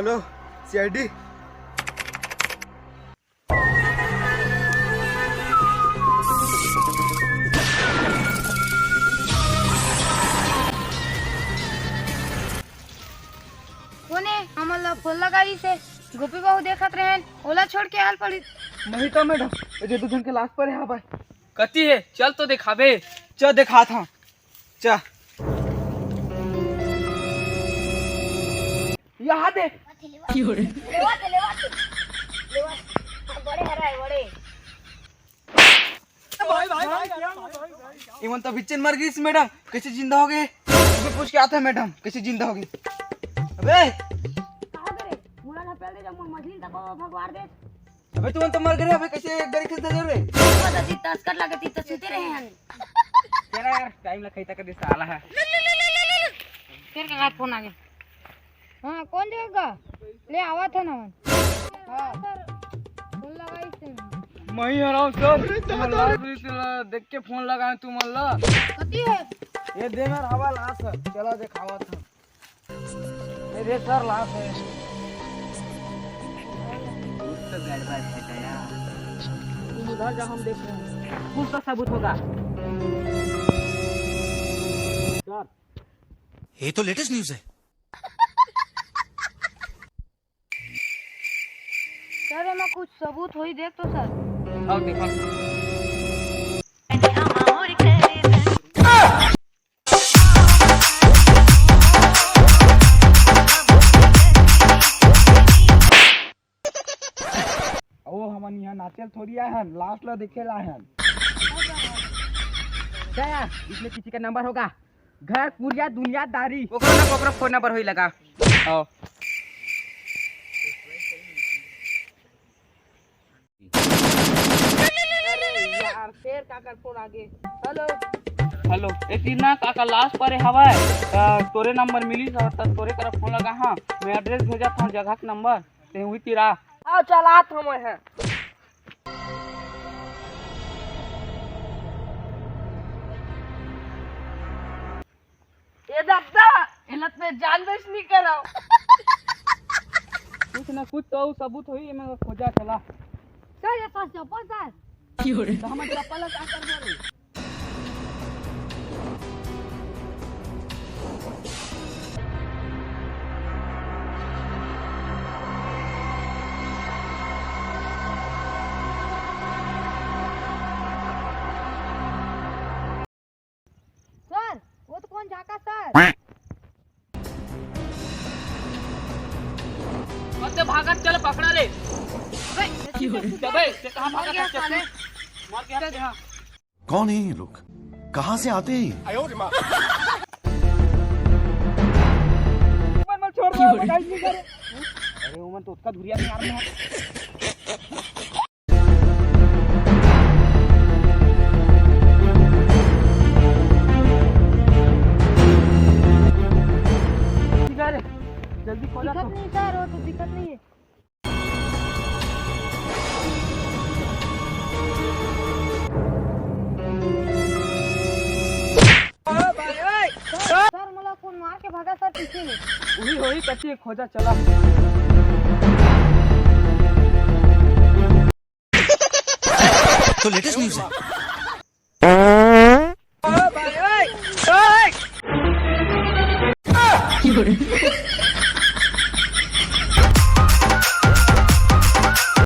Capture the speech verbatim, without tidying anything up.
Hello, CID. कोन ए? हमन ला फोन लगाइस हे। गोपी बहू देखत रहेन, ओला छोड़ के आल पड़ी। नहीं तो मैडम, ये दू झन के लाश परे हावय। कति हे? चल तो देखाबे। चल देखात हंव। चल। यहाँ दे। लेवा थे, लेवा थे, लेवा थे। बड़े हराए, बड़े। इमन तो बिच्चन मर गिस मैडम, कैसे जिंदा हो गे? अबे पूछ के आत हंव मैडम, कैसे जिंदा हो गे? अबे का हो गे रे? मुड़ा ना पेल दे, जब मछली तक भगवान दे। अबे तुमन तो मर गे रे, अबे कैसे गरी खेल दे रे? ओ दादी, तस्कर लगे ती तो सुते रहे हन। तेरा यार टाइम ला खैता कर दे साला है। तेरे का फोन आ गया। हाँ, कोन जगह गा? ले आवत हे ना मन। हाँ। फोन लगाइस हे। मही हराम सर, तुमन ला देख के फोन लगाए तुमन ला। कति हे? ये दे ना हवा लाश हे, चला देखावत हंव। ये दे सर लाश हे। कुछ तो गड़बड़ है दया। तुम उधर जाओ, हम देख रहे हैं। कुछ तो सबूत होगा। सर। ये तो लेटेस्ट न्यूज़ है। सर, एमा कुछ सबूत होही, देख तो सर। आओ देखो। ओ, हमन यहाँ नाचेल थोड़ी आए हन, लाश ला देखे ला आए हन। क्या यार, इसमें किसी का नंबर होगा? घर, कुरिया, दुनियादारी। ओकरो ना ओकरो फोन नंबर होई लगा। आओ। अरे यार, फेर काकर फोन आगे। हेलो। हेलो, ए टीना, काका लाश परे हवय, त तोरे नंबर मिलिस हवय, त तोरे करा फोन लगा। हाँ, मैं एड्रेस भेजत हंव, जगह के नंबर, ते उही तीर आ। आओ, चल आत हंव मैं। ए ददा, एला तो मैं जान बूझ नहीं करव। कुछ ना कुछ तो सबूत होही, एमे खोजा चला। सर, ये सर चप्पल सर। तो हमर चप्पल ला का करबो रे? सर, वो तो कोन झांका सर? अबे भागत चल, पकड़ा ले। अबे, अबे, ते कहाँ मर भागत गया चल? साले। मर गया ते, हाँ। कौन है ये लोग, कहाँ से आते हैं ये? मन, मन छोड़ दो, guys, नहीं करे। अरे, वो मन तो उसका धुरिया में यार, मैं ठीक है रे, जल्दी खोला दिक्कत तो। नहीं सर, वो तो दिक्कत नहीं है। सर, मोला कोन मार के भागा सर पीछे में। उही होही कति खोजा चला। तो लेटेस्ट न्यूज़ है।